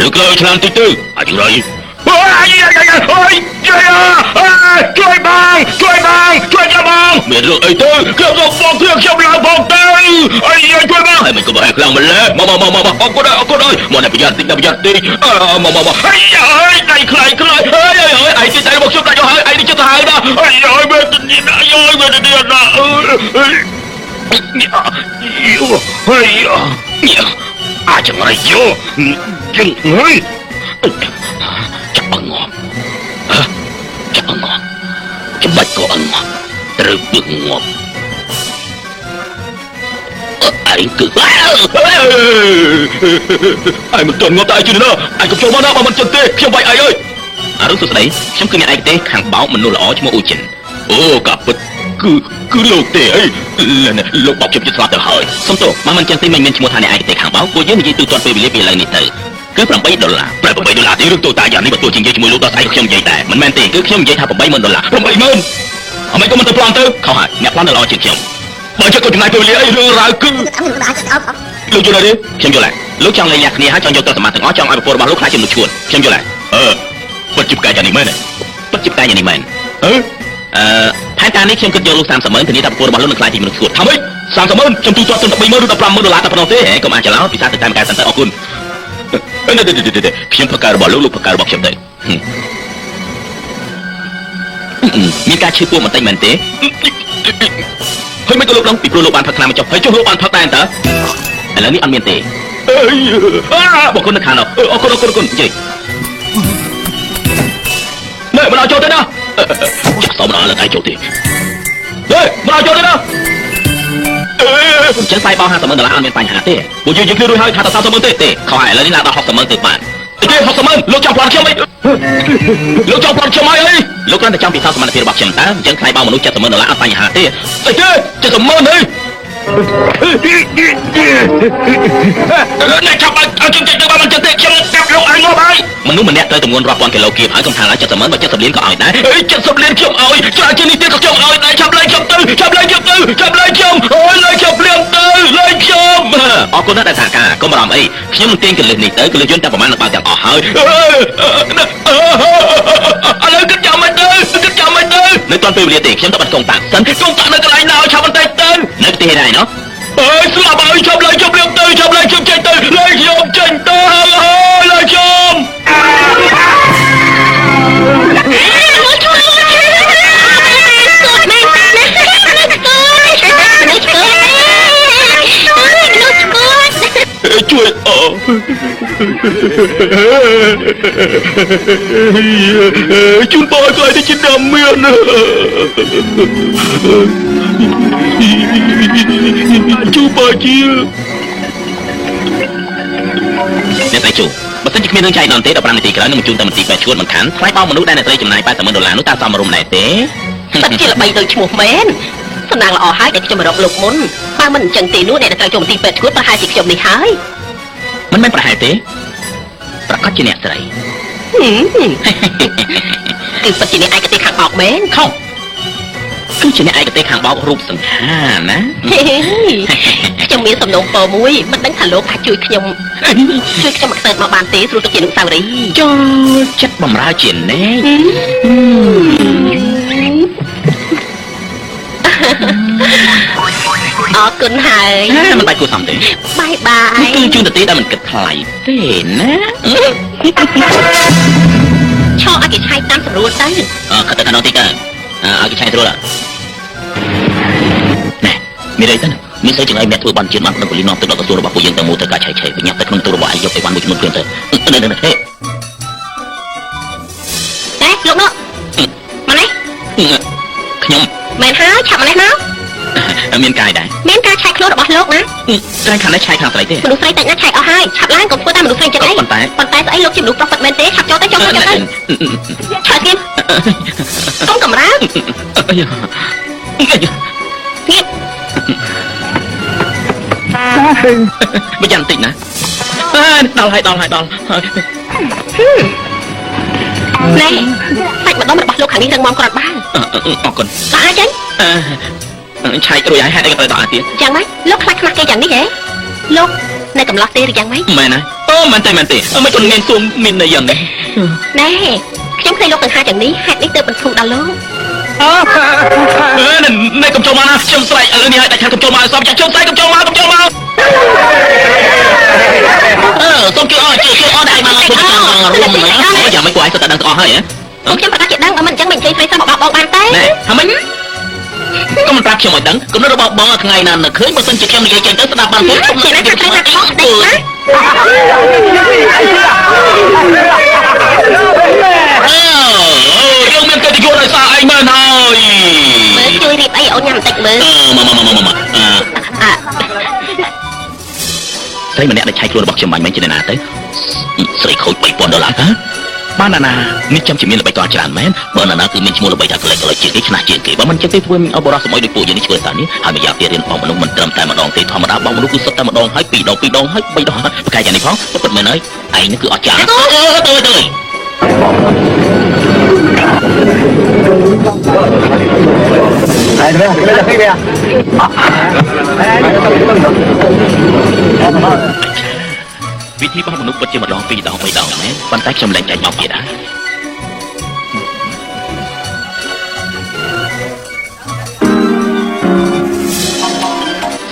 លើកលើឆ្នាំតិចទៅអាចរៃអូយអូយជួយបងជួយបងជួយខ្ញុំបងមានរឿងអីទៅខ្ញុំសូមបងគ្រឿងខ្ញុំឡើងបងទៅអីជួយបងហើយមិនក៏បើខ្លាំងម្ល៉េះមកមកមកមកអរគុណអរគុណអើយមកតែប្រយ័ត្នតិចប្រយ័ត្នតិចមកមកមកហើយអើយដៃខ្លាយខ្លាយហើយអើយឯងទីដៃរបស់ខ្ញុំដាច់ហើយឯងនេះចិត្តទៅហើយណាអើយអើយវេទនាណាអើយវេទនាណាអើយហើយអាចចង្រៃយោជឹងហើយចាប់អងងាប់ចាប់អងងាប់ច្បាច់ក៏អងងាប់ត្រូវពឹងងាប់ឯងគឺឯងមិនទាន់ងាប់តែឯងជឿណាឯងកុំចូលមកណាបើមិនចឹងទេខ្ញុំវាយឯងអើយអរុណសួស្តីខ្ញុំគឺអ្នកឯកទេសខាងបោកមនុស្សល្អឈ្មោះអ៊ូចិនអូកាពិតគឺលោកទេអីលោកបោកខ្ញុំជិតស្លាប់ទៅហើយសុំទោសបើមិនចឹងទេមិនមានឈ្មោះថាអ្នកឯកទេសខាងបោកពួកយើងនិយាយទូទាត់ពេលវេលាពីឥឡូវនេះទៅគឺ8ដុល្លារ8ដុល្លារទេរឿងទូតាយ៉ាងនេះបើទោះជានិយាយជាមួយលោកដល់ស្អែកខ្ញុំនិយាយតែមិនមែនទេគឺខ្ញុំនិយាយថា80000ដុល្លារ80000អមិនក៏មិនទៅប្លន់ទៅខុសហើយអ្នកប្លន់នៅល្អជាងខ្ញុំបើចិត្តក៏ចំណាយពេលវេលាអីរឿងរ៉ាវគឺលោកយល់ទេខ្ញុំយល់ហើយលោកចង់លេងលះគ្នាហើយចង់យកទ្រព្យសម្បត្តិទាំងអស់ចង់ឲ្យប្រពន្ធរបស់លោកខ្លាចជាមនុស្សឈួតខ្ញុំយល់ហើយអឺពិតជាផ្កាយយ៉ាងនេះមែនពិតជាផ្កាយយ៉ាងនេះមែនអឺផែនការនេះខ្ញុំគិតយកលោក30ម៉ឺនធានាថាប្រពន្ធរបស់លោកនឹងខ្លាចជាមនុស្សឈួតថាម៉េច30ម៉ឺនខ្ញុំទូទាត់ត្រឹមតែ30000ឬ150,000ដុល្លារតែប៉ុណ្ណោះទេកុំអាចច្រឡោពិសាទៅតាមកែសិនទៅអរគុណខ្ញុំប្រកាសរបស់លោកលោកប្រកាសរបស់ខ្ញុំទៅមានការឈឺពោះបន្តិចមែនទេហើយមិនក៏លោកដឹងពីព្រោះលោកបានផឹកថ្នាំមកចុះហើយចុះលោកបានផឹកដែរតើឥឡូវនេះអត់មានទេអើបង្គន់នៅខាងនោះអរគុណអរគុណអរគុណនិយាយណែមិនឲ្យចូលទេណាចាក់សមដល់តែចូលទេហេមិនឲ្យចូលទេណាអញ្ចឹងផ្សាយបោ50ម៉ឺនដុល្លារអត់មានបញ្ហាទេពួកយើងយើងគ្នារួចហើយថាតែ30ម៉ឺនទេទេខុសហើយឥឡូវនេះឡើងដល់60ម៉ឺនទៅបានទេ60ម៉ឺនលោកចង់ប្លន់ខ្ញុំអីលោកចង់ប្លន់ខ្ញុំហើយអីលោកគ្រាន់តែចង់ពិសោធន៍សមត្ថភាពរបស់ខ្ញុំតើអញ្ចឹងថ្លៃបោមនុស្ស70ម៉ឺនដុល្លារអត់បញ្ហាទេអីទេ70ម៉ឺនអីអ្នកចាប់ឲ្យខ្ញុំចេញទៅបើមិនចឹងទេខ្ញុំកាប់លោកឲ្យងាប់ហើយមនុស្សម្នាក់ត្រូវទម្ងន់រាប់ពាន់គីឡូគៀបហើយកុំថាឡើយ70ម៉ឺនបើ70លានក៏ឲ្យដែរអី70លានខ្ញុំឲ្យច្រើនជាងនេះទៀតក៏ខ្ញុំឲ្យដែរចាប់លែងខ្ញុំទៅចាប់លែងខ្ញុំទៅចាប់លែងខ្ញុំអូយលែងខ្ញុំភ្លាមទៅលែងខ្ញុំអរគុណណាស់ដែលសហការកុំបារម្ភអីខ្ញុំនឹងទាញកលឹះនេះទៅកលឹះយន្តតែប្រហែលនឹងបើកទាំងអស់ហើយឥឡូវគិតយ៉ាងម៉េចទៅគិតយ៉ាងម៉េចទៅនៅទាន់ពេលវេលាទេខ្ញុំទៅបាត់កងតាក់សិនកងតាក់នៅកន្លែងណាឲ្យឆាប់បន្តិចទៅនៅផ្ទះឯណាណោះអើយស្លាប់ហើយចាប់លែងខ្ញុំភ្លាមទៅចាប់លែងខ្ញុំចេញទៅលែងខ្ញុំចេញទៅហើយលែងខ្ញុំជួយអូជូនបងឲ្យខ្លាយទៅជាដើមមានជូបើជាអ្នកស្រីជូបើសិនជាគ្មានរឿងចៃដន្យទេ15នាទីក្រោយនឹងបញ្ជូនទៅមន្ទីរពេទ្យឈួតមិនខានថ្លៃបោកមនុស្សដែលអ្នកស្រីចំណាយ80ម៉ឺនដុល្លារនោះតើសមរម្យដែរទេពិតជាល្បីដូចឈ្មោះមែនសំណាងល្អហើយដែលខ្ញុំមករកលោកមុនបើមិនអញ្ចឹងទេនោះអ្នកដែលត្រូវចូលមន្ទីរពេទ្យឈួតប្រហែលជាខ្ញុំនេះហើយមិនមែនប្រហែលទេប្រកាសជាអ្នកស្រីគឺពិតជាអ្នកឯកទេសខាងបោកមែនខុសគឺជាអ្នកឯកទេសខាងបោករូបសង្ហាណាខ្ញុំមានសំណូមពរមួយមិនដឹងថាលោកអាចជួយខ្ញុំជួយខ្ញុំមកខ្សែមកបានទេស្រួលទុកជាអនុស្សាវរីយ៍ចូលចិត្តបំរើជាណែអរគុណហើយមិនបាច់គួរសមទេបាយបាយគឺជូនទៅទេដែលមិនគិតថ្លៃទេណាឈរឲ្យគេឆែកតាមស្រួលទៅអឺខិតទៅខាងនោះតិចទៅឲ្យគេឆែកស្រួលណែមានអីទៅមានស្អីចង្អៃអ្នកធ្វើបានជាតិបានក្នុងប៉ូលីសនាំទៅដល់ក្រសួងរបស់ពួកយើងទាំងមូលទៅការឆែកឆេបញ្ញាប់ទៅក្នុងទូរបស់ឯងយកអីវ៉ាន់មួយចំនួនព្រាមទៅនេះនេះហេតែលោកនោះមកនេះខ្ញុំមែនហើយឆាប់មកនេះមកមានកាយដែរមានការឆែកខ្លួនរបស់លោកណាតែខាងនេះឆែកខាងស្រីទេមនុស្សស្រីតិចណាស់ឆែកអស់ហើយឆាប់ឡើងកុំធ្វើតាមមនុស្សស្រីចឹងអីប៉ុន្តែស្អីលោកជាមនុស្សប្រុសពិតមែនទេឆាប់ចូលទៅចូលទៅចូលទៅឆើស្ងៀមកុំកម្រើកស្ងៀបមិនយ៉ាងតិចណាដល់ហើយដល់ហើយដល់ហើយណែសាច់ម្ដុំរបស់លោកខាងនេះរឹងមាំគ្រាន់បើអរគុណដល់ហើយចេញឆែករួចហើយហេតុអីក៏ត្រូវដល់អាទៀតយ៉ាងម៉េចលោកខ្លាចខ្មាស់គេយ៉ាងនេះហ៎លោក នៅកំឡោះទេឬយ៉ាងម៉េច មែនណាអូមែនទេមែនទេមិនក៏នាងសួរមានន័យយ៉ាងនេះ ណែខ្ញុំឃើញលោកកង្ហាយ៉ាងនេះហេតុនេះទើបបន្ធូរដល់លោក អើណែកុំចូលមកណាខ្ញុំស្រែកឥឡូវនេះឲ្យដាច់ខាតកុំចូលមកឲ្យសមចាស់ខ្ញុំស្រែកកុំចូលមកកុំចូលមកអឺសូមជួយអរជួយជួយអរដែរមកធ្វើតាមរួមអូយ៉ាងមិនគួរឲ្យសុទ្ធតែដឹងទាំងអស់ហើយហ៎ ពួកខ្ញុំប្រកាសជាដឹងបើមិនអញ្ចឹងមិនអញ្ជើញស្រីសោះមកបោកបងបានទេ ណែហាមិញកុំប្រាប់ខ្ញុំឲ្យដឹងគំនិតរបស់បងថ្ងៃណានៅឃើញបើសិនជាខ្ញុំនិយាយចេញទៅស្ដាប់បានពុតខ្ញុំ ជាណាខាត់ត្រូវថាខុសដេកណា អើយើងមានកិត្តិយសដោយសារឯងមែនហើយ មើលជួយរៀបអីអូនញ៉ាំបន្តិចមើល អឺមកមកមកមកអឺ អើ ស្រីម្នាក់ដែលឆែកខ្លួនរបស់ខ្ញុំបាញ់មិញជាអ្នកណាទៅស្រីខូច3000ដុល្លារហ៎បានណាណានេះចាំជាមានល្បិចកលច្រើនមែនបើណាណាគឺមានឈ្មោះល្បីថាក្លែកក្លែកជាងគេឆ្នះជាងគេបើមិនចឹងទេធ្វើឲ្យបរិសុទ្ធសម័យដូចពួកយើងនេះឆ្វេងតានេះហើយម្យ៉ាងទៀតរៀនបងមនុស្សមិនត្រឹមតែម្ដងទេធម្មតាបងមនុស្សគឺសុទ្ធតែម្ដងហើយពីរដងពីរដងហើយបីដងហើយប្រកែកយ៉ាងនេះផងពិតមែនហើយឯងនេះគឺអត់ចាស់អឺទៅទៅ វិធីរបស់មនុស្សពិតជាម្ដងពីរដងបីដងមែនប៉ុន្តែខ្ញុំលែងចាញ់បោកទៀតហើយ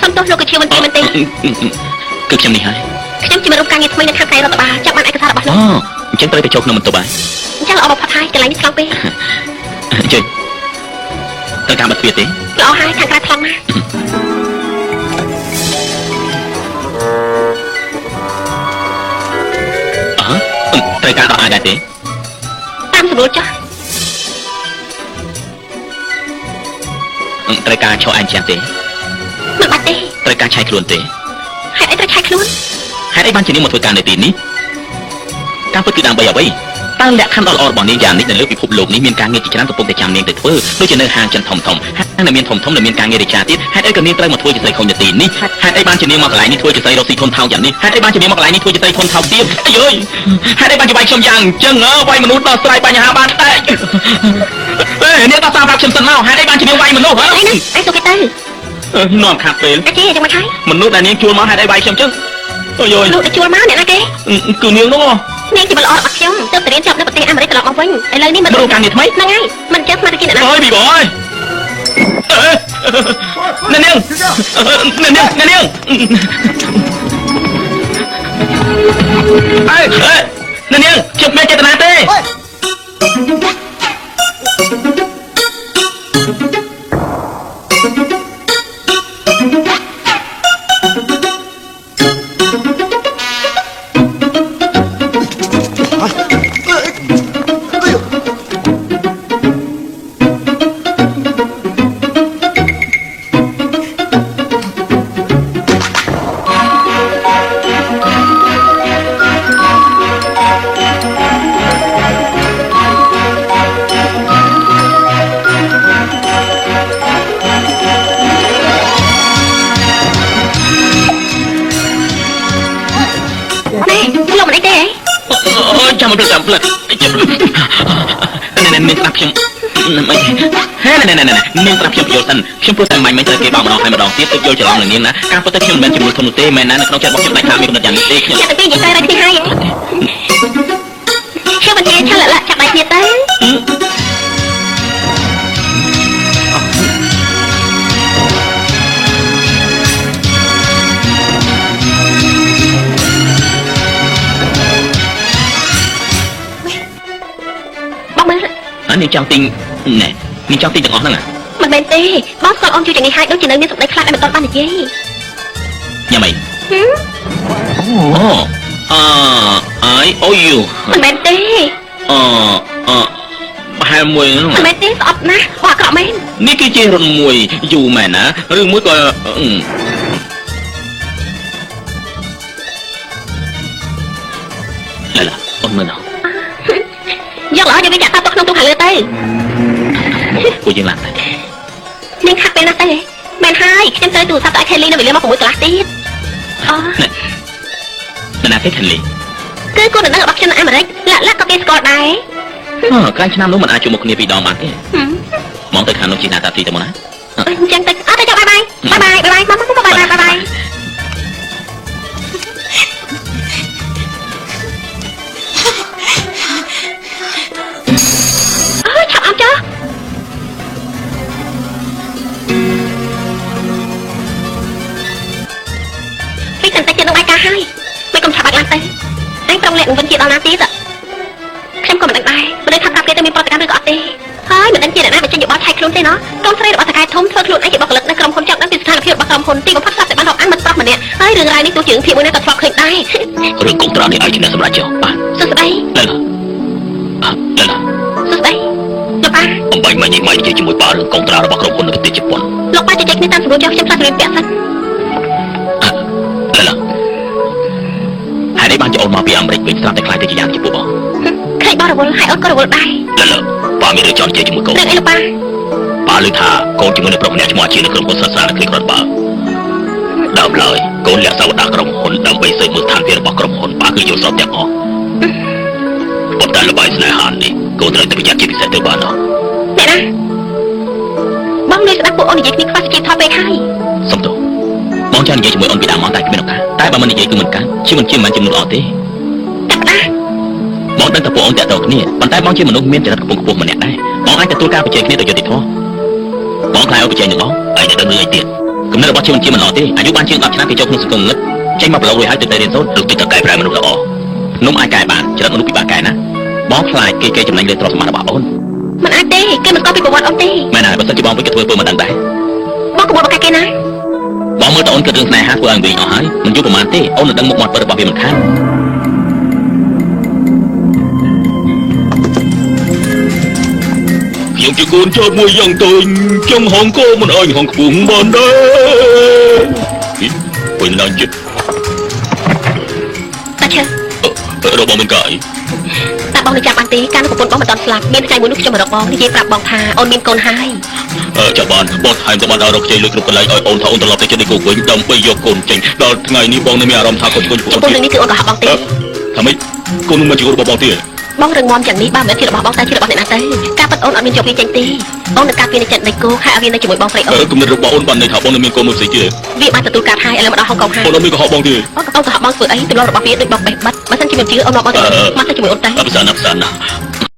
សំទោសលោកកជាមិនទេមិនទេ គឺខ្ញុំនេះហើយ ខ្ញុំជាមនុស្សការងារថ្មីនៅខាងផ្នែករដ្ឋបាលចង់បានឯកសាររបស់ អូ លោក អញ្ចឹងត្រូវទៅចូលក្នុងបន្ទប់ហើយ អញ្ចឹងល្អបំផុតហើយកន្លែងនេះថ្លង់ពេក អញ្ជើញត្រូវការបិទទ្វារទេ ល្អហើយខាងក្រៅថ្លង់ណាស់ អឺត្រូវការដកអាវដែរទេ តាមស្រួលចុះ ត្រូវការឈរអញជាងទេ មិនបាច់ទេ ត្រូវការឆែកខ្លួនទេ ហេតុអីត្រូវឆែកខ្លួន ហេតុអីបានជានាងមកធ្វើការនៅទីនេះការពិតគឺដើម្បីអ្វីតើលក្ខខណ្ឌដ៏ល្អរបស់នាងយ៉ាងនេះនៅលើពិភពលោកនេះមានការងារជាច្រើនកំពុងតែចាំនាងទៅធ្វើដូចជានៅហាងចិនធំធំហាងដែលមានធំធំដែលមានការងាររិចាទៀតហេតុអីក៏នាងត្រូវមកធ្វើជាស្រីខូចនៅទីនេះហេតុអីបានជានាងមកកន្លែងនេះធ្វើជាស្រីរកស៊ីធនថោកយ៉ាងនេះហេតុអីបានជានាងមកកន្លែងនេះធ្វើជាស្រីធនថោកទៀតអាយអើយហេតុអីបានជាវាយខ្ញុំយ៉ាងអញ្ចឹងអើវាយមនុស្សដោះស្រាយបញ្ហាបានតែអេនាងដោះសារប្រាប់ខ្ញុំសិនមកហេតុអីបានជានាងវាយមនុស្សហ៎ អីហ្នឹងអីសុខគេទៅ នាំខាត់ពេល អាចេយ៉ាងម៉េចហើយ មនុស្សដែលនាងជួលមកហេតុអីវាយខ្ញុំចឹងអូយអើយ លោកទៅជួលមកអ្នកណាគេ គឺនាងនោះ នាងជាបល្អរបស់ខ្ញុំទើបតែរៀនចប់នៅប្រទេសអាមេរិកត្រឡប់មកវិញឥឡូវនេះមិន មករកការងារថ្មី ហ្នឹងហើយមិនចឹងស្មានតែជាអ្នកណា អើយប៊ីបអើយអេនាងនាងនាងនាងអេអេនាងខ្ញុំមានចេតនាទេ ណែលោកមិនអីទេ អូចាំមកចាំផ្លិតចាំណែណែនាងស្ដាប់ខ្ញុំមិនហេណែណែណែនាងស្ដាប់ខ្ញុំយល់សិនខ្ញុំព្រោះតែមាញ់មិញត្រូវគេបោកម្ដងហើយម្ដងទៀតទើបយល់ច្រឡំនឹងនាងណាការពិតទៅខ្ញុំមិនមែនជាមនុស្សធំនោះទេមែនណានៅក្នុងចិត្តរបស់ខ្ញុំដាច់ខាតមានកំណត់យ៉ាងនេះទេខ្ញុំ អ្នកទាំងពីរនិយាយទៅរកគ្នាហើយខ្ញុំមិនចេះឆាលលាក់ចាប់ដៃគ្នាទៅបងមើល អនាងចង់ទិញណែនាងចង់ទិញទាំងអស់ហ្នឹង មិនមែនទេបងស្គាល់អូនជួយយ៉ាងនេះហើយដូចជានៅមានសម្ដីខ្លះដែលមិនទាន់បាននិយាយ ញ៉ាំអី ហឹម អូអអើយអូយូ មិនមែនទេ អអប្រហែលមួយហ្នឹង មិនមែនទេស្អប់ណាស់បងអាក្រក់មែន នេះគឺជារុនមួយយូរមែនណាឬមួយក៏ឡាឡាអូនមើលណោះ យកល្អយកវាចាក់តាទុកក្នុងទូខាងលើទៅ ពួកយើងឡើងទៅ នាងខាត់ពេលណាស់ទៅមែនហើយខ្ញុំត្រូវទូរស័ព្ទទៅឲ្យខេលីនៅវេលាមក6កន្លះទៀតអូ ណែណាគេខិនលី គឺគូដណ្ដឹងរបស់ខ្ញុំនៅអាមេរិកលាក់លាក់ក៏គេស្គាល់ដែរ អឺក្រែងឆ្នាំនោះមិនអាចជួបមុខគ្នាពីរដងបានទេ ហឹម មកទៅខាងនោះជាណាតាទីទៅមកណា អញ្ចឹងទៅអត់ទៅចុះបាយបាយបាយបាយបាយមកមកបាយបាយបាយបាយ ងលាក់នឹងវិញជាដល់ណាទៀតខ្ញុំក៏មិនដឹងដែរមិនដឹងថាប្រាប់គេទៅមានប្រតិកម្មឬក៏អត់ទេហើយមិនដឹងជាអ្នកណាបញ្ចេញយោបល់ឆែកខ្លួនទេណោះកូនស្រីរបស់តកែធំធ្វើខ្លួនឯងជាបុគ្គលិកនៅក្រុមហ៊ុនចង់ដឹងពីស្ថានភាពរបស់ក្រុមហ៊ុនទីបំផុតស្រាប់តែបានរាប់អានមិត្តប្រុសម្នាក់ហើយរឿងរ៉ាវនេះទោះជារឿងភាពមួយណាក៏ធ្លាប់ឃើញដែរ រឿងកុងត្រានេះឯងជាអ្នកសម្រេចចុះបាទ សួស្តី លែឡាលែឡា សួស្តីលោកប៉ា អំបញ្ញមិញនេះម៉ែនិយាយជាមួយប៉ារឿងកុងត្រារបស់ក្រុមហ៊ុននៅប្រទេសជប៉ុន លោកប៉ាជជែកគ្នាតាមស្រួលចុះខ្ញុំផ្លាស់ជំរាបពាក់សិន លែឡាហេតុអីបានជាអូនមកពីអាមេរិកវិញស្រាប់តែខ្លាចទៅជាយ៉ាងចំពោះបង ឃើញបងរវល់ហើយអូនក៏រវល់ដែរ លែឡាប៉ាមានរឿងចង់និយាយជាមួយកូន រឿងអីលោកប៉ា ប៉ាឮថាកូនជាមួយនឹងប្រុសម្នាក់ឈ្មោះអាជានៅក្រុមហ៊ុនសាស្ត្រានៅគ្លីក្រដ្ឋបើដើមឡើយកូនលាក់សាវតាក្រុមហ៊ុនដើម្បីស៊ើបមើលស្ថានភាពរបស់ក្រុមហ៊ុនប៉ាគឺយល់ស្របទាំងអស់ប៉ុន្តែល្បាយស្នេហានេះកូនត្រូវតែប្រយ័ត្នជាពិសេសទៅបានអត់ អ្នកណាបងលួចស្ដាប់ពួកអូននិយាយគ្នាខ្វះសុជីវធម៌ពេកហើយ សុំទោសបងចង់និយាយជាមួយអូនពីដើមមកតែគ្មានឱកាសតែបើមិននិយាយគឺមិនកើតជាមិនជាមិនជាមនុស្សល្អទេ ចាប់ផ្ដា បងដឹងតែពួកអូនតាក់ទងគ្នាប៉ុន្តែបងជាមនុស្សមានចរិតខ្ពង់ខ្ពស់ម្នាក់ដែរបងអាចទទួលការប្រជែងគ្នាដោយយុត្តិធម៌បងខ្លាចអូនប្រជែងនឹងបងឯងតែដឹងរឿងអីទៀតគំនិតរបស់ជាមិនជាមិនល្អទេអាយុបានជាង10ឆ្នាំគេចូលក្នុងសង្គមងឹតចេញមកប្រឡងរួចហើយទៅតែរៀនសូត្រលោកទីតកែប្រែមនុស្សល្អភ្នំអាចកែបានចរិតមនុស្សពិបាកកែណាបងខ្លាចគេគេចំណេញលើទ្រព្យសម្បត្តិរបស់អូន មិនអាចទេគេមិនស្គាល់ពីប្រវត្តិអូនទេ មែនហើយបើសិនជាបងវិញក៏ធ្វើពើមិនដឹងដែរ បងកុំបកកាគេណា បងមើលតអូនគិតរឿងស្នេហាធ្វើឲ្យវិញអស់ហើយមិនយូរប្រហែលទេអូននឹងដឹងមុខមាត់ពិតរបស់វាមិនខានខ្ញុំជាកូនចៅមួយយ៉ាងតូចចង់ហងគោមិនអញហងខ្ពស់បានដែរវិញឡើងចិត្ត តាឈើ របស់មិនកាយ តាបងនៅចាំបានទេកាលនោះប្រពន្ធបងមិនទាន់ស្លាប់មានថ្ងៃមួយនោះខ្ញុំមករកបងនិយាយប្រាប់បងថាអូនមានកូនហើយ ចាប់បានបងថែមទៅបានដល់រកខ្ចីលុយគ្រប់កន្លែងឲ្យអូនថាអូនត្រឡប់ទៅចិត្តគោវិញដើម្បីយកកូនចេញដល់ថ្ងៃនេះបងនៅមានអារម្មណ៍ថាកូនជ ចំពោះរឿងនេះគឺអូនកុហកបងទេ ថាម៉េចកូននឹងមកជាកូនរបស់បងទេ បងរឹងមាំយ៉ាងនេះបើមិនមែនជារបស់បងតែជារបស់អ្នកណាទៅការប៉ັດអូនអត់មានយកវាចេញទេអូននឹងការពារនៅចិត្តនៃគោហើយឲ្យវានៅជាមួយបងស្រីអូន គំនិតរបស់អូនបានន័យថាបងនៅមានកូនមួយផ្សេងទៀត វាបានទទួលការហើយឥឡូវមកដល់ហុងកុងហើយ អូនអត់មានកុហកបងទេ អូនកុហកបងធ្វើអីទម្លាប់របស់វាដូចបងបេះបិទបើសិនជាមិនជឿអូនមកបងទៅមកទៅជាមួយអូនទៅ អភិសាណាភិសាណា